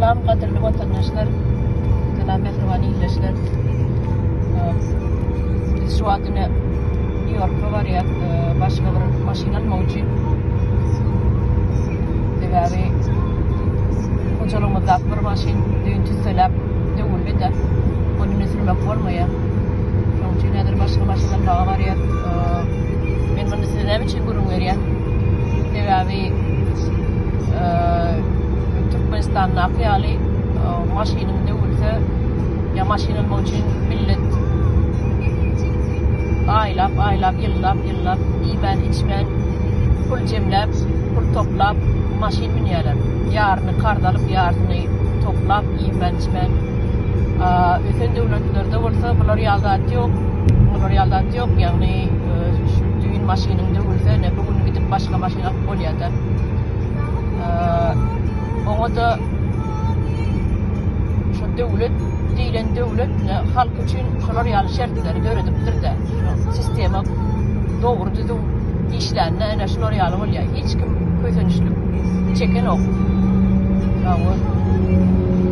Salam gadyrly watandaşlar. Salam mähriban ildeşler. Biz şu wagt ine Nýu Ýorka barýas, başga bir maşyn almak üçin. Sebäbi hojalygymyzdaky bir maşyn düýn tüsseläp döwüldi-de, ony indi sürmek bolmaýar. Şonuň üçin häzir başga maşyn almaga barýas. Men muny size näme üçin gürrüň berýän? Sebäbi Türkmenistandaky ýaly maşynyň döwülse ýa maşyn almak üçin millet aýlap aýlap ýyllap ýyllap iýmän içmän pul jemläp pul toplap maşyn münýärler. Ýaryny karz alyp ýarysyny toplap iýmän içmän. Ösen döwletlerde bolsa bular ýaly zat ýok. Bular ýaly zat ýok ýagny şu düýn maşynyň döwülse ine bu gün gidip başga maşyn alyp bolýada. Oňa-da şu döwlet diýlen döwlet halk üçin şolar ýaly şertleri döredipdir-de. Sistema dogry düzüw işlände ene şular ýaly bolýar. Hiç kim kösençlik çekenok. Hawa.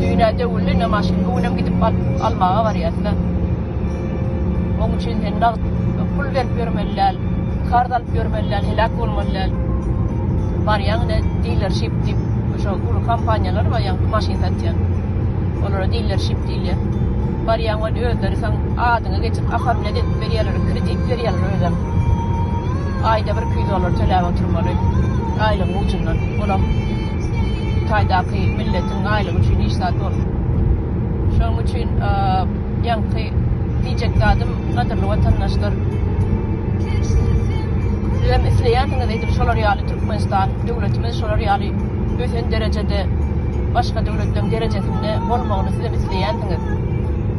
Düýn-ä döwüldi ine maşyn, bu günem gidip almaga barýas-da. Oň üçin sen nagt pul berip ýörmeli däl, karz alyp ýörmeli däl, heläk bolmaly däl. Barýaň ine dilerşip diýip, şo uly kompaniýalar bar, ýaňky maşyn satýan. Olara dilerşip diýilýär. Barýaň ol özleri saň adyňa geçip oformlýat edip berýärler, kredit berýärler özem. Aýda bir 200 dollar töläp oturmaly aýlygyň ujundan. Olam taýdaky milletiň aýlygy üçin hiç zat bol. Şonuň üçin Ýaňky diýjek zadym gadyrly watandaşlar sizem isleýänsiňiz edil şolar ýaly Türkmenistan döwletimiz şolar ýaly ösen derejede başga döwletleriň derejesinde bolmagyny sizem isleýänsiňiz.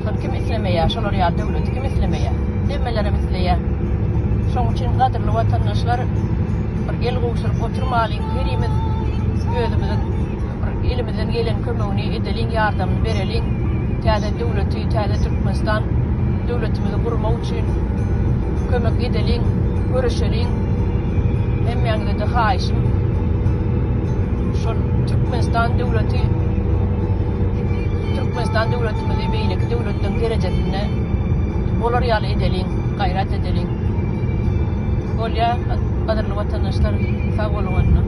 Şony kim islemeýär şolar ýaly döwleti kim islemeýär? Hemmelerem isleýär. Şoň üçin gadyrly watandaşlar bir el gowşuryp oturmalyň herimiz özümiziň Bir elimizden gelen kömegini edeliň ýardamyny bereliň täze döwleti täze Türkmenistan döwletimizi gurmak üçin kömek edeliň göreşeliň hemmäňizede haýyşym şol Türkmenistan döwleti Türkmenistan döwletimizi beýleki döwletleriň derejesinde bolar ýaly edeliň gaýrat edeliň bolýa gadyrly watandaşlar sag boluň onda.